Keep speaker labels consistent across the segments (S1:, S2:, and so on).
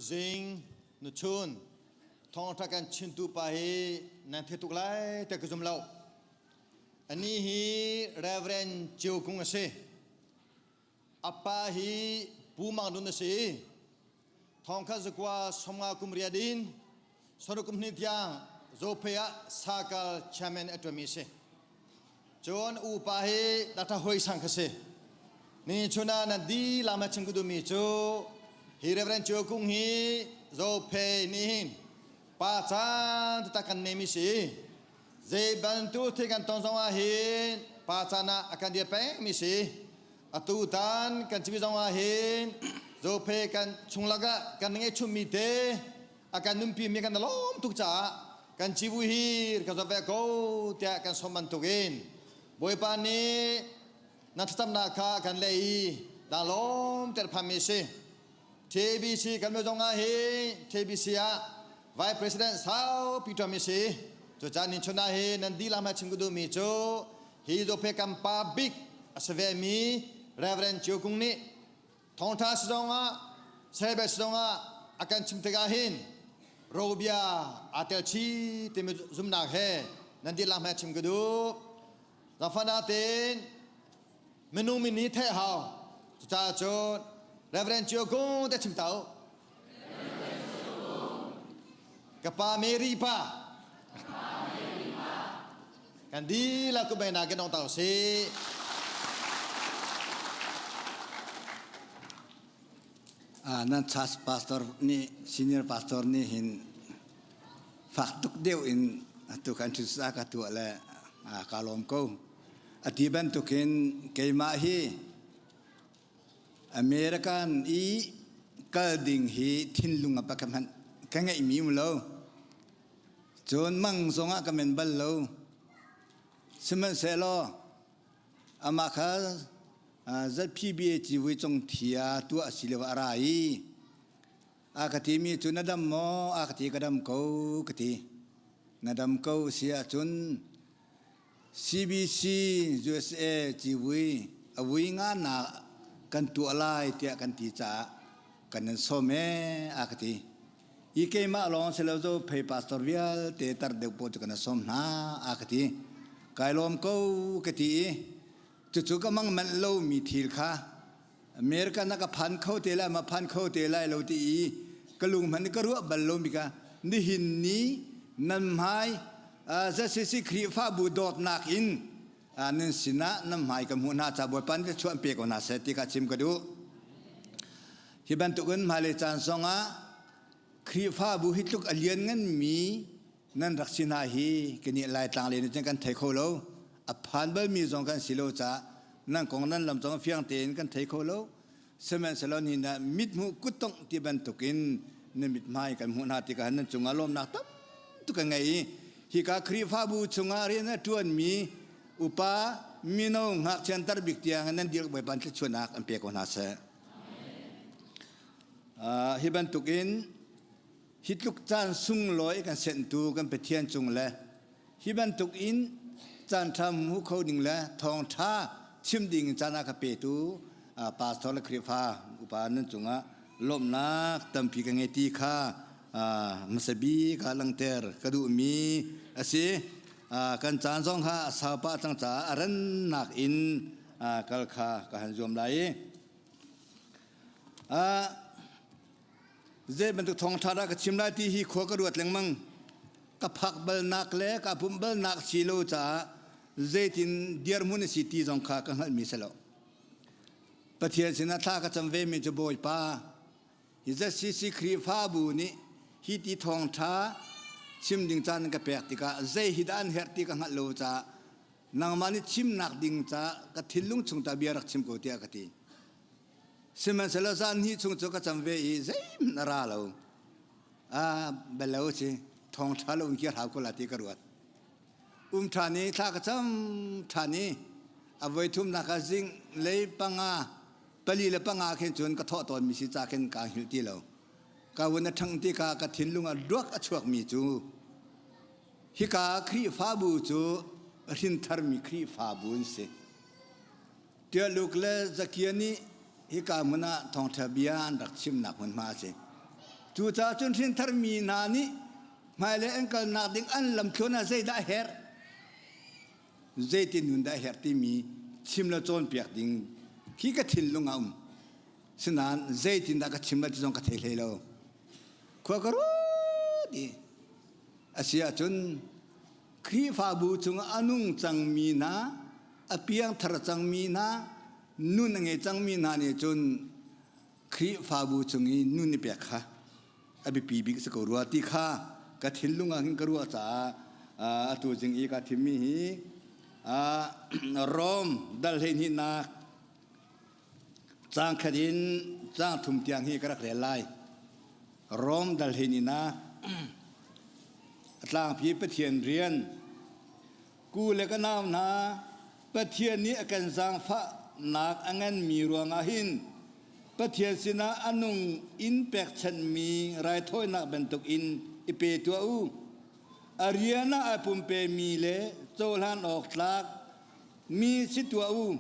S1: Zing na chun thawngṭha kan chimtu pa hi nan theih tuk lai ti ka zum lo. Anih hi Reverend Ceu Kung a si. A pa hi Pu Mang Dun a si i thongkhat zakua somnga kum riat in saruk kum hnih tiang Zophei ah Sakal chairman a ṭuanmi a si. Cun upa hi Dr. Hoi Sang kha si. Ni chun ah nan dilam na chim ka duhmi cu hi Reverend Ceu Kung hi Zophei nih hin pa caan taktak kan neimi si. Zei bantuk thil kan ton zong ah hin pa caan ah a kan dir pengmi si. Atu tan kan chimi zong ah hin Zophei kan chunglak ah kan ngeihchunmi te a kan nunpi mi kan lawm tuk caah kan civui hi kan zawt ve ko tiah kan sawm bantukin Bawipa nih na thlacamnak kha kan leh i dah lawm ter phanmi a si. TBC kan mi zong ah hi TBC ah Vice President saupi ṭuanmi si. Cucaah nin chun ah hi nan dilam ha chim ka duhmi cu hi Zophei kan pa bik a si vemi Reverend Cio Kung nih Thawngṭha si zongah sebe si zongah a kan chim tikah hin robia aa tel chih timi zumnak he nan dihlak hmai chim ka duh. Zafana tein minung min nih theih hau. Cucaah cun Reverend Cio Kung te chim ta u. Ka pa Mary pa. Kan dihlak ku bayna kan ong tau si.
S2: Nan church pastor nih senior pastor nih hin fak tuk deuh in atu kan sa ka tuah le ka lawm ko. Ati bantukin keimah hi American i kal ding hi thinlung a pakhat hmanh ka ngeihmi um lo. Cun mang zongah ka men bal lo. Sihmanhsehlaw amah kha ZPBA civui cung thia tuah a si lio ah a ra i a ka timi cu na dam maw? A ka ti ka dam ko ka ti. Na dam ko si ahcun CBC USA civui a vui nga na kan tuah lai tiah kan ti caah kan nan sawm ee a ka ti. I keimah lawng si lo zo phei pastor vialte tar deuh pawl cu kan sawm hna a ka ti. Kai lawm ko ka ti i cucu ka mang manh lomi thil kha America na ka phan kho te lai ma phan kho te lai lo ti i ka lung hmanh ka ruah bal lomi ka nihin ni nan hmai ZCC Khrihfabu dawtnak in nan sinah nan hmai ka hmuh hna ca Bawipa nih chuah pe ko hna seh ti kha chim ka duh. Hi bantukin hmailei caan zongah Khrihfabu hi tluk a lian nganmi nan rak si hna hi kini Laitlang le nih cun kan thei kho lo. A phan balmi zong kan si lo caah nan kong nan lam zong fiang tein kan thei kho lo. Sihmanhsehlaw ni na mithmuh kuttongh ti bantukin na mithmai kan hmuh hna tikah nan cungah lawmnak tam tuk kan ngei i hika Khrihfabu chungah rian a ṭuanmi upa mino ngakchia tar bik tiang nan dirk Bawipa thluachuahnak an pe ko hna seh. Hi bantukin hi tluk caan sunglawi kan senhtu kan Pathian cung le hi bantuk in caan ṭha hmu kho ding le thawngṭha chim ding caan a ka petu pastor le Khrihfa upa nan cungah lawmhnak tampi ka ngei ti kha hmasa bik ah langhter ka duhmi a si. Kan caan zong kha a sau pah cang caah a rannak in kal kha ka han zuam lai i Zei bantuk thawngṭha dah ka chim lai ti hi khua ka ruat lengmang. Ka phak balnak le ka pumh balnak si lo caah zeitin dirhmun a si ti zong kha ka hngalhmi si lo. Pathian sinah thla ka cam vemi cu Bawipa, hi ZCC Khrihfabu nih hi ti thawngṭha chim ding caan ka pek tikah zei hi dah an herh ti ka hngalh lo caah nangmah nih chimnak ding caah ka thinlung chung ta bia rak chim ko tiah ka ti. Sihmanhsehlaw zan hnih chung cu ka cam ve i zeihmanh a ra lo. Ah, bel lo si. Thawng ṭha lo in kir hau ko la ti ka ruat. Um ṭhan i thla ka cam ṭhan i a voi thumnak ah zing lei panga pali le panga khin cun ka thawh tawnmi si ca khin kaa hngilh ti lo. Ka vun a ṭhang tikah ka thinlung ah duak a chuakmi cu hika Khrihfabu cu hrintharmi Khrihfabu an si. Tialuk le Zakia nih hika hmun ah thawngṭha bia an rak chimnak hmunhma a si. Cucaah cun hrinthar mi hna nih hmailei an kalnak ding an lamthluan ah zeidah a herh? Zeitin nun dah a herh timi chim le cawnpiak ding khi ka thinlung ah a um. Sinain zeitindah ka chim lai ti zong ka thei hlei lo. Khua ka ruat i a si ahcun Khrihfabu chungah a nung cangmi hna, a piangthar cangmi hna, nun a ngei cangmi hna nih cun Khrihfabu chung i nun i pek kha a biapi bik si ko rua ti kha ka thinlung ah hin ka ruah caah atu zing i ka thimmi hi Rom dal 12nak caang khat in caang thum tiang hi ka rak rel lai. Rom dal 12nak a tlangpi Pathian rian Ku le ka nau hna, Pathian nih a kan zaangfahnak a nganmi ruangah hin Pathian sinah a nung in pekchanhmi raithawinak bantukin i pe tuah u. A rian ah ai pumpemi le cohlan awk tlak mi si tuah u.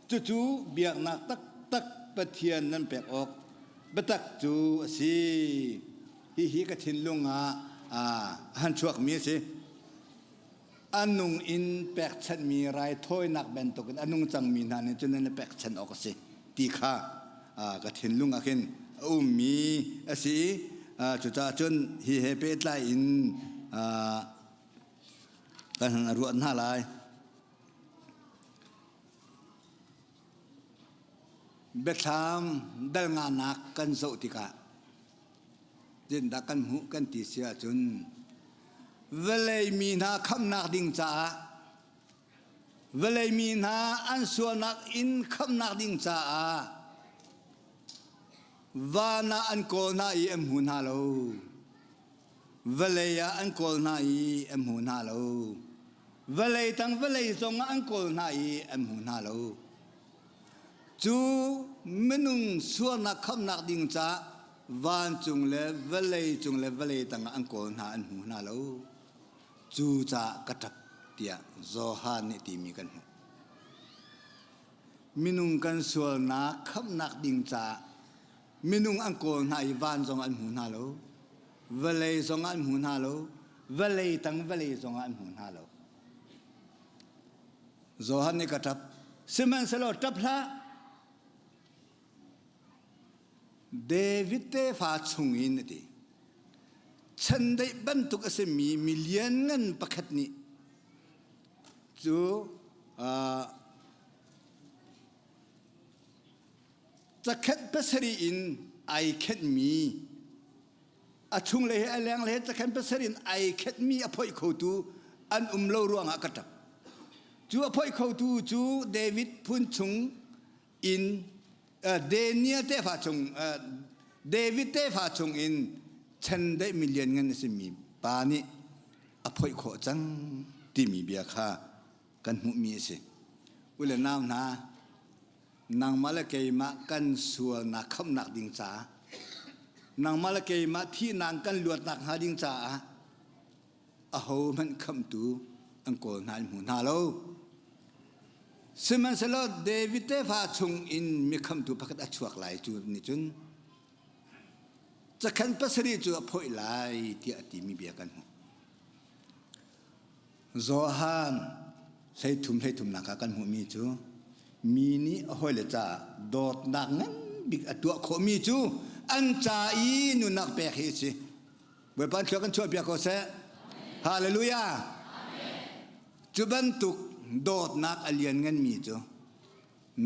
S2: Cucu biaknak taktak Pathian nan pek awk biatak cu a si. Hihi ka thinlung ah a han chuakmi a si. A nung in pekchanhmi raithawinak bantukin a nung cangmi hna nih cun nan i pekchanh awk a si ti kha ka thinlung ah khin a ummi a si i cucaah cun hi he pehtlai in kan ruah hna lai. Biathlam dal nganak kan zoh tikah Zeitindah kan hmuh kan ti si ahcun vawlei mi hna khamhnak ding caah vawlei mi hna an sualnak in khamhnak ding caah van ah an kawl hna i an hmu hna lo. Vawlei ah an kawl hna i an hmu hna lo. Vawlei tang vawlei zong ah an kawl hna i an hmu hna lo. Cu minung sualnak khamhnak ding caah vancung le vawlei cung le vawlei tangah an kawl hna an hmu hna lo. Cu caah ka ṭap tiah Johan nih timi kan hmuh. Minung kan sualnak khamhnak ding caah minung an kawl hna i van zong an hmu hna lo, vawlei zong an hmu hna lo, vawlei tang vawlei zong an hmu hna lo. Johan nih ka ṭap. Sihmanhsehlaw ṭap hlah. David tefa chungin a ti. Chandeih bantuk a simi mi lianngan pakhat nih cu cakhenh pasarih in ai khenhmi a chunglei he a lenglei he cakhen pasarih in ai khenhmi a phoih khotu an um lo ruangah ka ṭap. Cu a phoih khotu cu David phun chung in Daniel tefa chung David tefa chung in chandeih milian ngan a simi pa nih a phoih khawh cang timi bia kha kan hmuhmi a si. U le nau hna, nangmah le keimah kan sualnak khamhnak ding caah nangmah le keimah thihnak kan luatnak hnga ding caah ahohmanh khamhtu an kawl hna in hmu hna lo. Sihmanhsehlaw David tefa chung in mi khamhtu pakhat a chuak lai cu nih cun cakhan pasarih cu a phoih lai tiah a timi bia kan hmuh. Johan 13 hleithumnak ah kan hmuhmi cu mi nih a hawile caah dawtnak ngan bik a tuah khawhmi cu an ca i nunnak pek hi a si. Bawipa thlua kan chuahpiak ko seh. Hallelujah. Cu bantuk dawtnak a lian nganmi cu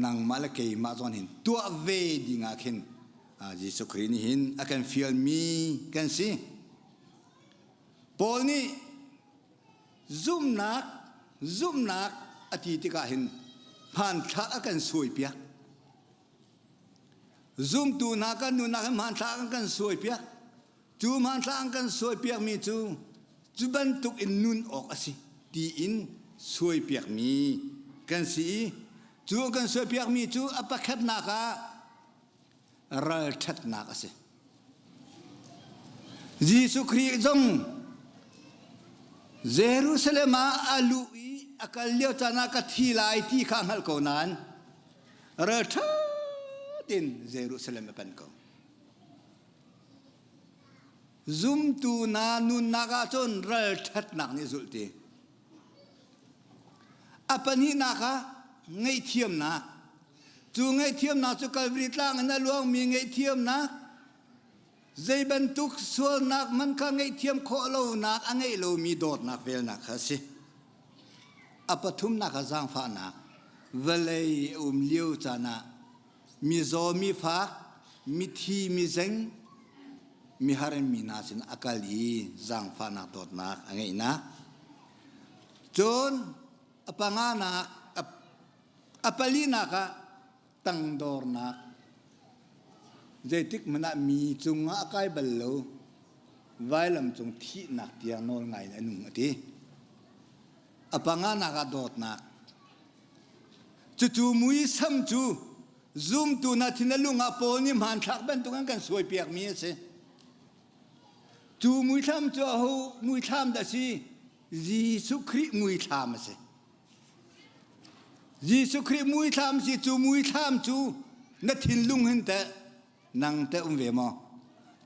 S2: nangmah le keimah zong hin tuah ve ding ah khin Jesuh Khrih nih hin a kan fialmi kan si. Paul nih zumhnak zumhnak a ti tikah hin hmanthlak a kan suaipiak. Zumtu hna kan nunnak hin hmanthlak an kan suaipiak. Cu hmanthlak an kan suaipiakmi cu cu bantuk in nun awk a si tiin suaipiakmi kan si i cu kan suaipiakmi cu a pakhatnak ah ralṭhatnak a si. Jesuh Khrih zong Jerusalem ah a luh i a kal lio caan ah ka thi lai ti kha hngalh ko nain ralṭha tein Jerusalem a pan ko. Zumtu na nunnak ahcun ralṭhatnak nih zulh ti. A pahnihnak ah ngaihthiamnak. Cu ngaihthiamnak cu Calvary tlang in a luangmi ngaihthiamnak zei bantuk sualnak man kha ngaihthiam khawh lonak a ngeih lomi dawtnak velnak kha a si. A pathumnak ah zaangfahnak. Vawlei a um lio caan ah mizaw mifak mithi mizeng mihar mi hna sin a kal i zaangfahnak dawtnak a ngeihnak. Cun a panganak a palinak ah tangdornak zeitik hmanh ah mi cungah a kai bal lo vailam cung thihnak tiang nawl ngai in a nung a ti. A panganak ah dawtnak. Cucu muisam cu zumtu na thin a lung ah Paul nih hmanthlak bantuk an kan suaipiakmi a si. Cu muithlam cu aho muithlam dah si? Jesuh Khrih muithlam a si. Jesuh Khrih muithlam si cu muithlam cu na thinlung hin teh nang teh um ve maw?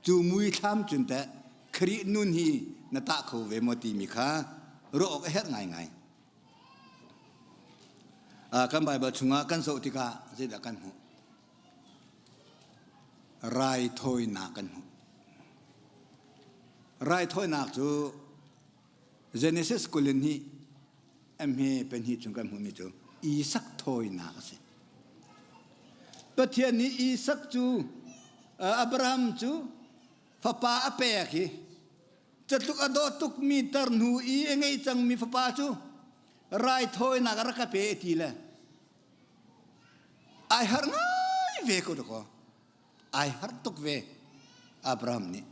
S2: Cu muithlam cun teh Khrih nun hi na tah kho ve maw timi kha ruah awk a herh ngaingai. Kan Baibal chungah kan zoh tikah zeidah kan hmuh? Raithawinak kan hmuh. Raithawinak cu Genesis 22 a hme pahnih chung kan hmuhmi cu Isak thawinak a si. Pathian nih Isak cu Abraham cu fapa a pek i Catluk a dawt tukmi tarnu i a ngei cangmi fapa cu raithawinak a rak ka pe ti le ai har ngai ve ko dakaw ai har tuk ve Abraham nih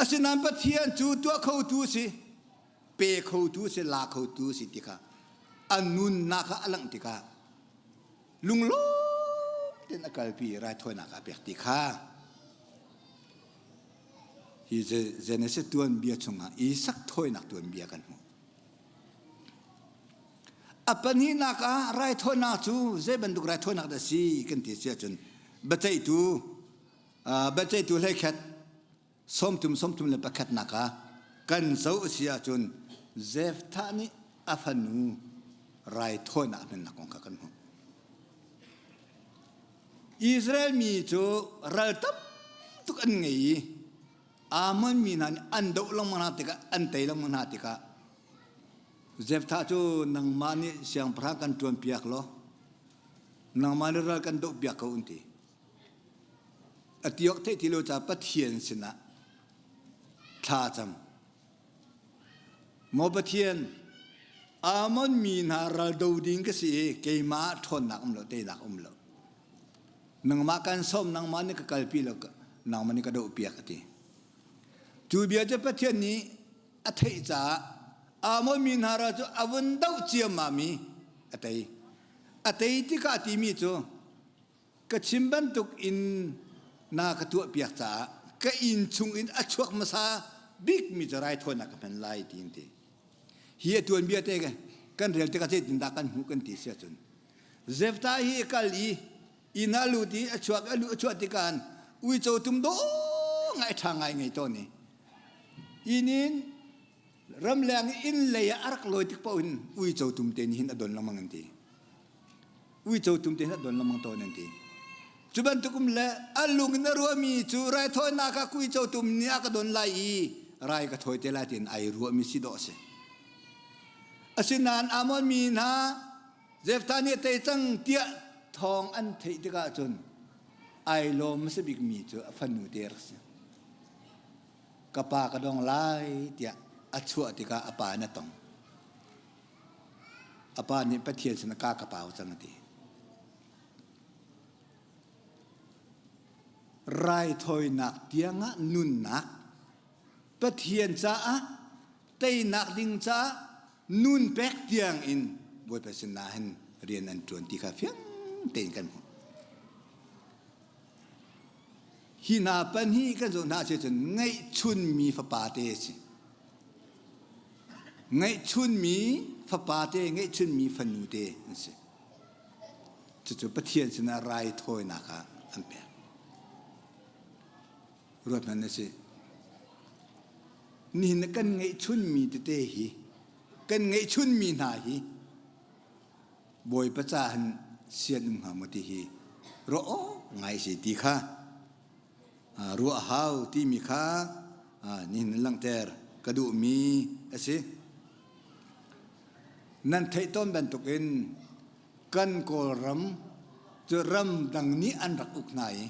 S2: asinain Pathian cu tuah khotu si pe khotu si la khotu si ti kha a nunnak kha a langh tikah lunglawm tein a kalpi raithawinak a pek ti kha Hi Genesis tuanbia chungah Isak thawinak tuanbia kan hmuh. A pahnihnak ah raithawinak cu zei bantuk raithawinak dah si kan ti si ahcun biaceihtu biaceihtu hleikhat sawmthum sawmthum le pakhatnak ah kan zoh a si ahcun Jephthah nih a fanu raithawinak a hmannak kong kha kan hmuh. Israel mi cu ral tam tuk an ngei i Ammon mi hna nih an doh lengmang hna tikah an tei lengmang hna tikah Jephthah cu nangmah nih siangpahrang kan ṭuanpiak law nangmah nih ral kan dohpiak ko an ti. A ti awk theih ti lo caah Pathian sinah thla a cam. Maw Pathian, Ammon mi hna ral do ding ka si i keimah ṭhawnnak um lo, teinak um lo. Nangmah kan sawm, nangmah nih ka kalpi lo, nangmah nih ka dohpiak a ti. Cu bia cu Pathian nih a theih caah Ammon mi hna ral cu a vun doh ciammam i a tei. A tei tikah a timi cu Ka chim bantuk in na ka tuahpiak caah ka inn chung in a chuak hmasa bikmi cu raithawinak ka hman lai ti an ti. Hi a tuanbia te kan rel tikah zeitindah kan hmuh kan ti si ahcun Jephthah hi a kal i inn ah a lut i a chuak a luh a chuah tikah uico tum dawh ngai ṭha ngai ngei tawn i inn in ramleng inn lei ah a rak lawi tik paoh in uico tum te nih hin a don lengmang an ti. Uico tum te hin a don lengmang tawn an ti. Cu bantuk um le a lung in a ruahmi cu raithawinak ah uico tum nih a ka don lai i rai ka thawi te lai tiin ai ruahmi si dawh a si. Asinain Ammon mi hna Jephthah nih a tei cang tiah thawng an theih tikah cun ai lawm hmasa bikmi cu a fanu te rak si. Ka pa ka dong lai tiah a chuah tikah a pa in a tong. A pa nih Pathian sinah ka ka pau cang a ti. Raithawinak tiangah nunnak Pathian caah teinak ding caah nun pek tiang in Bawipa sinah hin rian an ṭuan ti kha fiang tein kan hmuh. Hi hna pan hi kan zoh hna cun ngeihchunmi fapa te a si. Ngeihchunmi fapa te, ngeihchunmi fanu te an si. Cucu Pathian sinah raithawinak ah an pek. Ruat hmanh na si. Nihin kan ngeihchunmi tete hi kan ngeihchunmi hna hi Bawipa ca han sian um hnga maw ti hi ruah awk ngai si ti kha ruah hau timi kha nihin langhter ka duhmi a si. Nan theih tawn bantukin kan Kawlram cu ramdang nih an rak uk hna i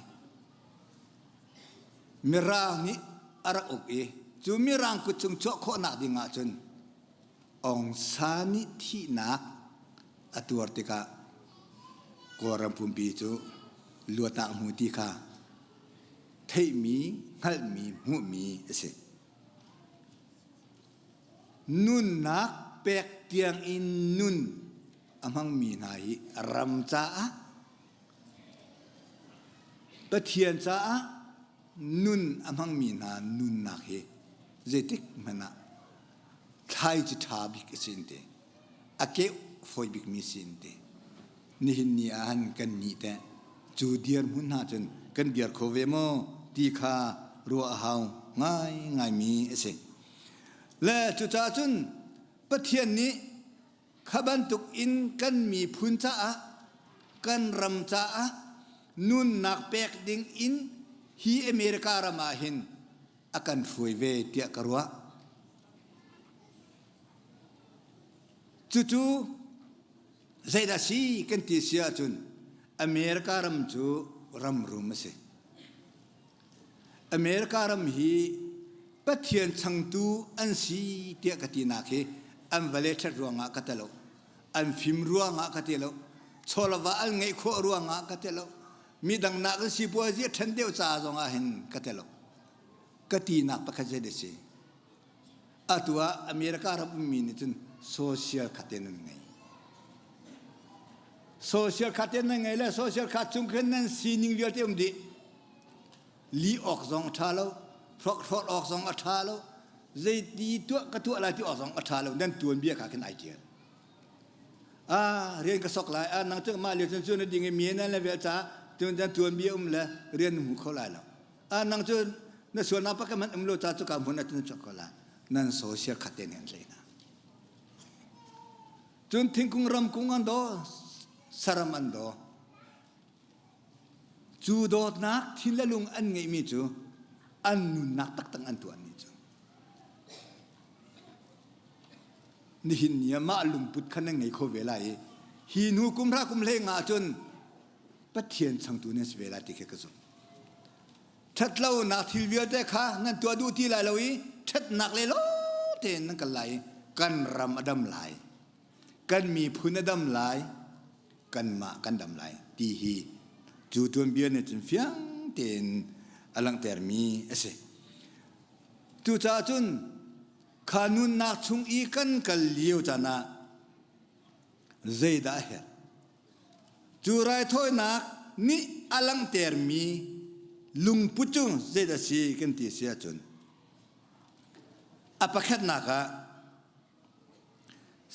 S2: Mirang nih a rak uk i cu Mirang kut chung chuah khawhnak ding ahcun Aung San nih thihnak a tuar tikah Kawlram pumpi cu luatnak hmu ti kha theihmi, hngalhmi, hmuhmi a si. Nunnak pek tiang in nun a hmangmi hna hi ram caah Pathian caah nun a hmangmi hna nunnak hi zeitik hmanh ah thlaici ṭha bik a si ti. A keuh fawi bikmi si ti. Nihin ni ah han kan nih teh cu dirhmun hna cun kan dir kho ve maw ti kha ruah a hau ngaingaimi a si. Le cucaah cun Pathian nih Kha bantuk in kan miphun caah, kan ram caah nunnak pek ding in hi America ram ah hin a kan hruai ve tiah ka ruah. Cucu zeidah si kan ti si ahcun America ram cu ram rum a si. America ram hi Pathian changtu an si tiah ka tinak hi an vale ṭhat ruangah ka ti lo. An fim ruangah ka ti lo. Chawlava an ngeih khawh ruangah ka ti lo. Midang nak an sipuazi a ṭhan deuh ca zongah hin ka ti lo. Ka tinak pakhat zei a si. Atu ah America ram ummi nih cun social khat in an ngei. Social khat in nan ngei le social khat chung khin nan sining vialte um dih. Li awk zong a ṭha lo, hrawkhrol awk zong a ṭha lo, zeiti tuah ka tuah lai ti awk zong a ṭha lo. Nan tuanbia kha khin ai ṭial. Ah, rian ka sok lai. Ah, nang cu mah lio cun cu na ding i mi nan le vel ca cun nan tuanbia um le rian na hmu kho lai lo. Ah, nang cu na sualnak pakhat hmanh um lo ca cu ka hmun ah cun chok ko lai. Nan social khat te nih an tlei hna. Cun thingkung ramkung an daw, saram an daw. Cu dawtnak thin le lung an ngeihmi cu an nunnak taktak an tuahmi cu. Nihin ni ah mah lungput kha nan ngei kho ve lai i hi hnu kum hra kum hlei nga cun Pathian changtu nan si ve lai ti khi ka zumh. Ṭhatlonak thil vialte kha nan tuah duh ti lai lo i ṭhatnak le lo tein nan kal lai i kan ram a dam lai. Kan miphun a dam lai. Kanmah kan dam lai ti hi cu tuanbia nih cun fiang tein a langhtermi a si. Cucaah cun kha nunnak chung i kan kal lio caan ah zeidah a herh? Cu raithawinak nih a langhtermi lungput cu zeidah a si kan ti si ahcun a pakhatnak ah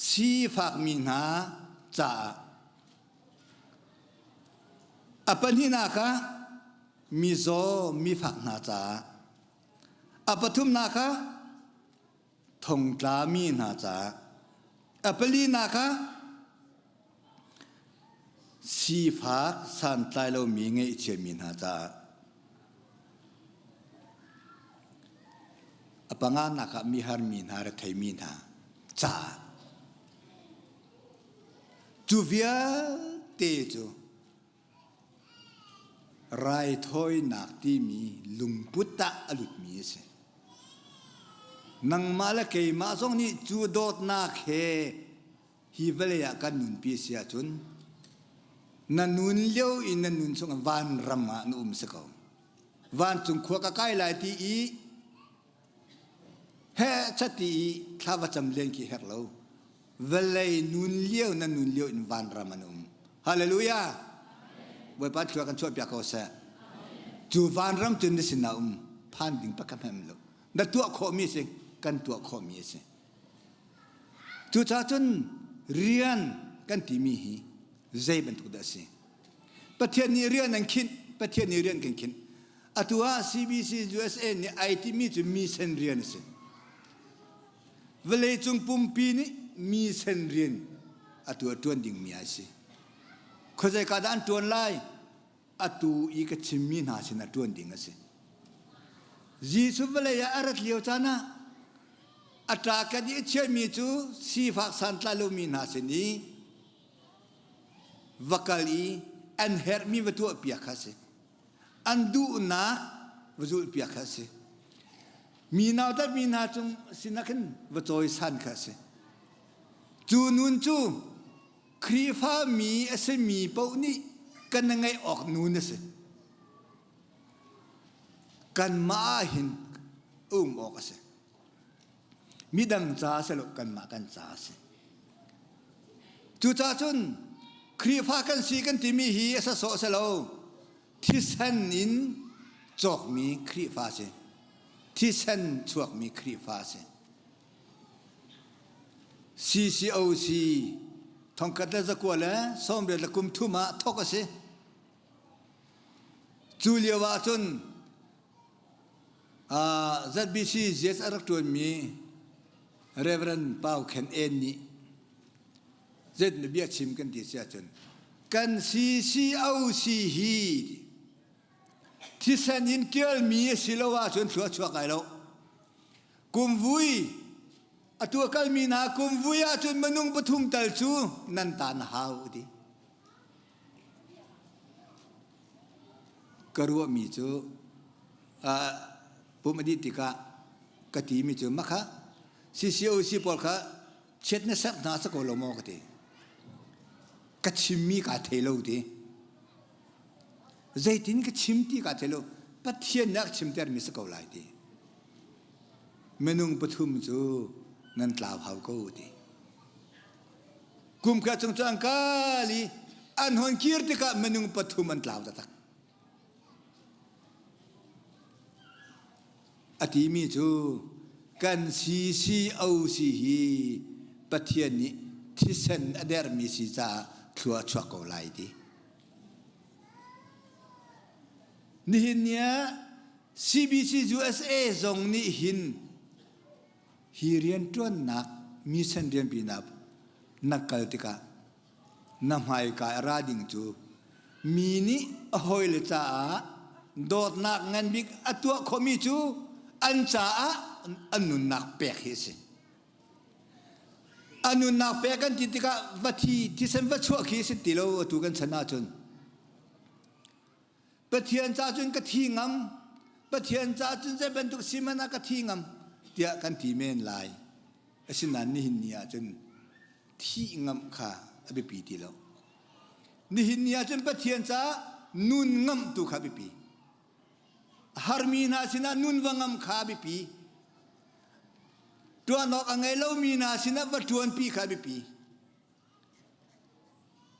S2: sifakmi hna caah a pahnihnak ah mizaw mifak hna caah a pathumnak ah thongtlami hna caah a palinak ah sifak santlai lomi ngeihchiami hna caah a panganak ah miharmi hna retheimi hna caah cu vialte cu Raithawinak timi lungput ah a lutmi a si. Nangmah le keimah zong nih cu dawtnak he hi vawlei ah kan nunpi a si ahcun na nun lio in na nun chung vanram ah na um si ko. Vancung khua ka kai lai ti i He chati i thla va cam len khi herh lo. Vawlei nun lio na nun lio in vanram an um. Hallelujah. Bawipa thlua kan chuah piak ko seh. Cu vanram cun na sinah um phan ding pakhat hmanh lo. Na tuah khawhmi si kan tuah khawhmi a si. Cucaah cun rian kan timi hi zei bantuk dah a si? Pathian nih rian an khinh, Pathian nih rian kan khinh. Atu ah CBC USA nih ai timi cu mission rian a si. Vawleicung pumpi nih mi sen rian a tuah ṭuan dingmi a si. Khuazeika dah an ṭuan lai? Atu i ka chimmi hna sinah ṭuan ding a si. Jesuh vawlei ah a rat lio caan ah a ṭa i a chiahmi cu sifak santlai lomi hna sin i va kal i an herhmi va tuahpiak kha a si. An duhnak va zulhpiak kha a si. Mi nautatmi hna cung sinah khin va cawisan kha a si. Cu nun cu Khrihfa mi a simi paoh nih kan ngeih awk nun a si. Kanmah ah hin um awk a si. Midang ca si lo kanmah kan ca a si. Cucaah cun Khrihfa kan si kan timi hi a sasawh si lo. Thisen in cawkmi Khrihfa si. Thisen chuakmi Khrihfa si. CCOC thongkhat le zakua le sawmriat le kum thum ah thawk a si. Cu lio ah cun ZBC GS a rak ṭuanmi Reverend Pau Khen En nih zet na bia chim kan ti si ahcun kan CCOC hi thisen in ṭialmi a si lo ahcun thlua chuak ai lo. Kumvui a tuah kalmi hna kumvui ahcun minung pathum tal cu nan tan hau ti. Ka ruahmi cu pum a dih tikah ka timi cu makha CCOC pawl kha chiat na serh hna sa ko lo maw ka ti. Ka chimmi kaa thei lo ti. Zeitin ka chim ti kaa thei lo. Pathian nih a ka chimtermi si ko lai ti. Minung pathum cu nan tlau hau ko ti. Kum khat chung cu an kal i an hon kir tikah minung pathum an tlau taktak. A timi cu kan CCOC hi Pathian nih thisen a dermi si caah thlua a chuak ko lai ti. Nihin ni ah CBC USA zong nih hin hi rianṭuannak mission rianpinak na kal tikah na hmaika a ra ding cu mi nih a hawile caah dawtnak ngan bik a tuah khomi cu an caah an nunnak pek hi a si. A nunnak pek kan ti tikah va thi thisen va chuah khi a si ti lo atu kan chan ahcun. Pathian ca cun ka thi ngam Pathian ca cun zei bantuk si hmanh ah ka thi ngam tiah kan ti men lai. Asinain nihin ni ah cun thih ngamh kha a biapi ti lo. Nihin ni ah cun Pathian caah nun ngamh tu kha a biapi. Harmi hna sinah nun va ngam kha a biapi. Tuan awk a ngei lomi hna sinah va ṭuanpi kha a biapi.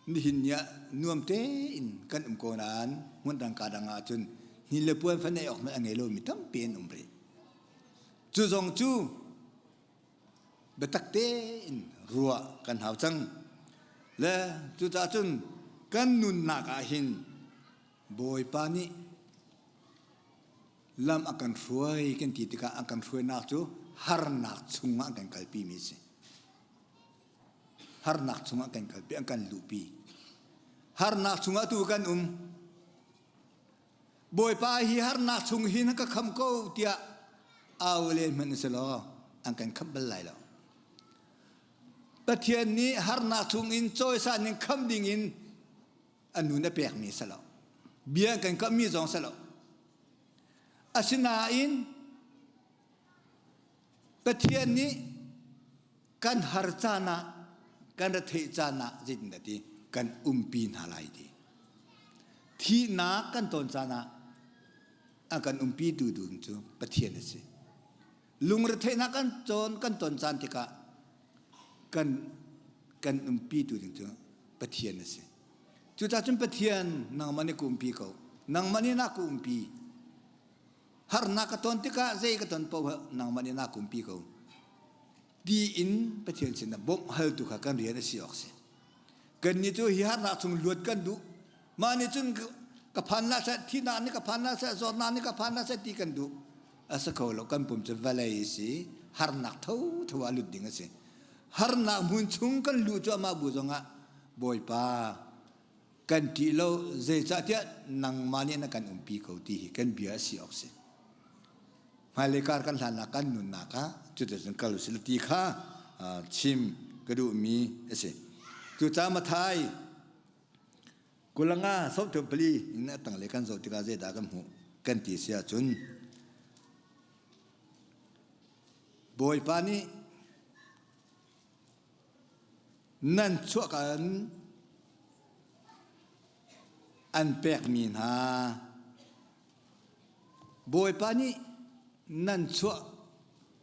S2: Nihin ni ah nuam tein kan um ko nain hmundang ka dang ah cun hni le puan fa neih awk hmanh a ngei lomi tampi an um rih. Cu zong cu biatak tein ruah kan hau cang. Le cucaah cun kan nunnak ah hin Bawipa nih lam a kan hruai kan ti tikah a kan hruainak cu harnak chungah an kan kalpimi a si. Harnak chungah kan kalpi, an kan luhpi. Harnak chungah tu kan um. Bawipa hi harnak chung hin ka kham ko tiah au len hmanh si law an kan khamh bal lai lo. Pathian nih harnak chung in cawisan in kham ding in a nun a pekmi si lo. Bia kan kammi zong si lo. Asinain Pathian nih kan har caan ah kan retheih caan ah zeitindah ti kan umpi hna lai ti. Thihnak kan ton caan ah a kan umpi tu ding cu Pathian a si. Lungretheihnak kan cawn kan ton caan tikah kan kan umpi tu ding cu Pathian a si. Cucaah cun Pathian nangmah nih ka umpi ko. Nangmah nih na ka umpi. Harnak ka ton tikah zei ka ton paoh nangmah nih na kumpi ko. Ti in Pathian sinah bawmh haltu kha kan rian a si awk si. Kannih cu hi harnak chung luat kan duh. Mah nih cun ka phan la seh, thihnak nih ka phan la seh, zawtnak nih ka phan la seh ti kan duh. A si kho lo, kan pum cu vawlei si. Harnak thotho ah lut ding a si. Harnak hmun chung kan luh cuahmah bu zongah Bawipa kan ṭih lo zeicahtiah nangmah nih na kan umpi ko ti hi kan bia a si awk si. Hmailei kar kan hlannak kan nunnak ah cuticun kal usih ti kha chim ka duhmi a si. Cucaah Mathai kulanga somthum pali in a tanglei kan zoh tikah zeidah kan hmuh kan ti si ahcun Bawipa nih nan chuahka in an pekmi hna Bawipa nih nan chuah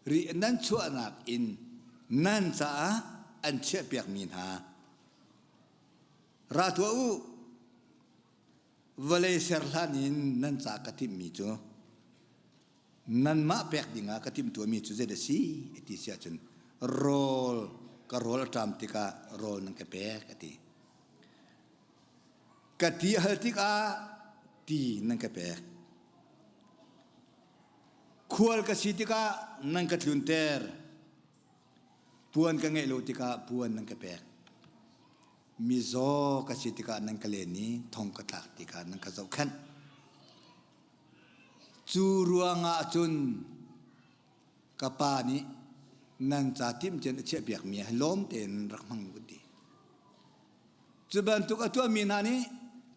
S2: ri nan chuahnak in nan caah an chiahpiakmi hna ra tuah u vawlei ser hlan in nan ca ka timhmi cu nanmah pek dingah ka timhtuahmi cu zei dah si ti si ahcun rawl ka rawl a ṭam tikah rawl nan ka pek a ti. Ka ti a hal tikah ti nan ka pek. Khual ka si tikah nan ka tlunter. Puan ka ngeih lo tikah puan nan ka pek. Mizaw ka si tikah nan ka len i thong ka tlak tikah nan ka zohkhenh. Cu ruangah cun ka pa nih nan ca timhcian a chiahpiakmi hi lawm tein rak hmang u ti. Cu bantuk a tuahmi hna nih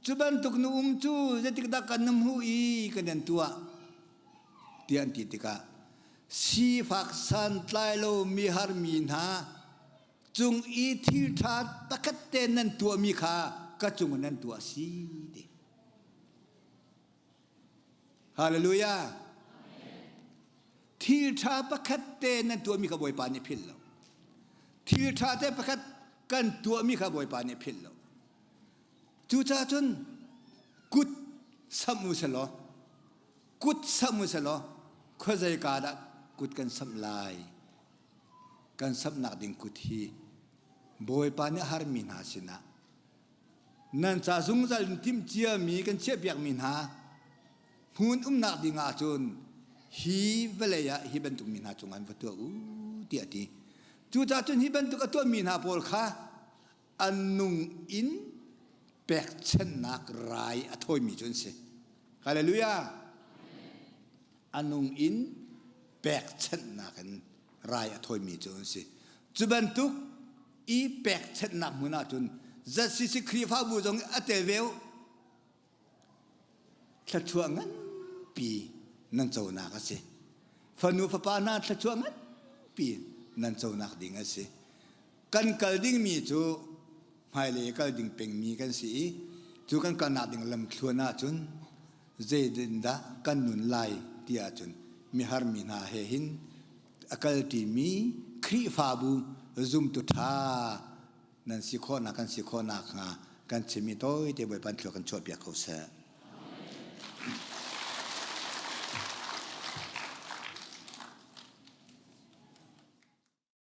S2: cu bantuk nu um cu zeitik dah kan um hu i kan in tuah tiah an ti tikah sifak santlai lo mihar mi hna cung i thil ṭha pakhat te nan tuahmi kha ka cung nan tuah si ti. Hallelujah. Thil ṭha pakhat te nan tuahmi kha Bawipa nih philh lo. Thil ṭha te pakhat kan tuahmi kha Bawipa nih philh lo. Cucaah cun kut samh u selaw kut samh u selaw khuazei ka dah kut kan samh lai. Kan samhnak ding kut hi Bawipa nih harmi hna sinah Nan ca zungzal in timhciami kan chiahpiakmi hna hmun umnak ding ah cun hi vawlei ah hi bantuk mi hna cungah va tuah u tiah a ti. Cucaah cun hi bantuk a tuahmi hna pawl kha an nung in pekchanhnak rai a thawimi cu an si. Hallelujah! A nung in pekchanhnak in rai a thawimi cu an si. Cu bantuk i pekchanhnak hmun ahcun ZCC Khrihfabu zong a tel ve u. Thluachuah nganpi nan conak a si. Fanu fapa hna thluachuah nganpi nan conak ding a si. Kan kal dingmi cu hmailei kal ding pengmi kan si i cu kan kalnak ding lamthluan ahcun zeitindah kan nun lai ti ahcun mihar mi hna he hin a kalṭimi Khrihfabu zumtu ṭha nan si khawhnak kan si khawhnak hnga kan chimmi tawite Bawipa thlua kan chuahpiak ko seh.